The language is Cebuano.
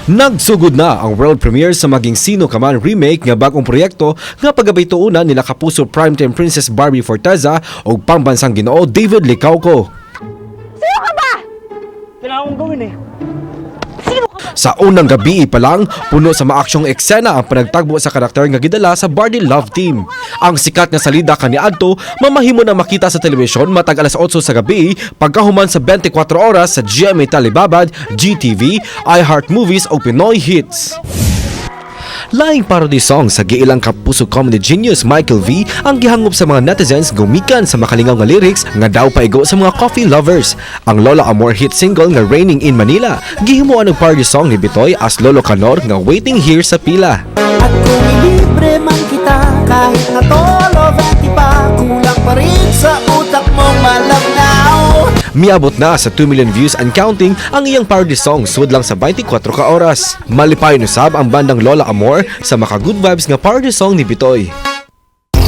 Nagsugod na ang world premiere sa Maging Sino Ka Man remake nga bagong proyekto nga pagabituunan nila Kapuso Primetime Princess Barbie Forteza ug pambansang Ginoo David Licauco. Sino ka ba? Kailangan kong gawin eh. Sino ka ba? Sa unang gabi pa lang, puno sa maaksyong eksena ang panagtagbo sa karakter nga gidala sa Barbie Love Team. Ang sikat nga salida kaniadto, mamahimo na makita sa telebisyon matag alas 8 sa gabi pagkahuman sa 24 oras sa GMA Telebabad, GTV, iHeart Movies o Pinoy Hits. Laing parody song sa giilang Kapuso comedy genius Michael V ang gihangop sa mga netizens gumikan sa makalingaw nga lyrics nga daw paigo sa mga coffee lovers. Ang Lola Amor hit single nga "Raining in Manila" gihimuan og parody song ni Bitoy as Lolo Kanor nga waiting here sa pila. At kung ilibre man kita, kahit na tolo 20 pa, kulang pa rin sa utak mong malabnaw. Miabot na sa 2 million views and counting ang iyang parody song sud lang sa 24 ka oras. Malipayon usab ang bandang Lola Amor sa maka good vibes nga parody song ni Bitoy.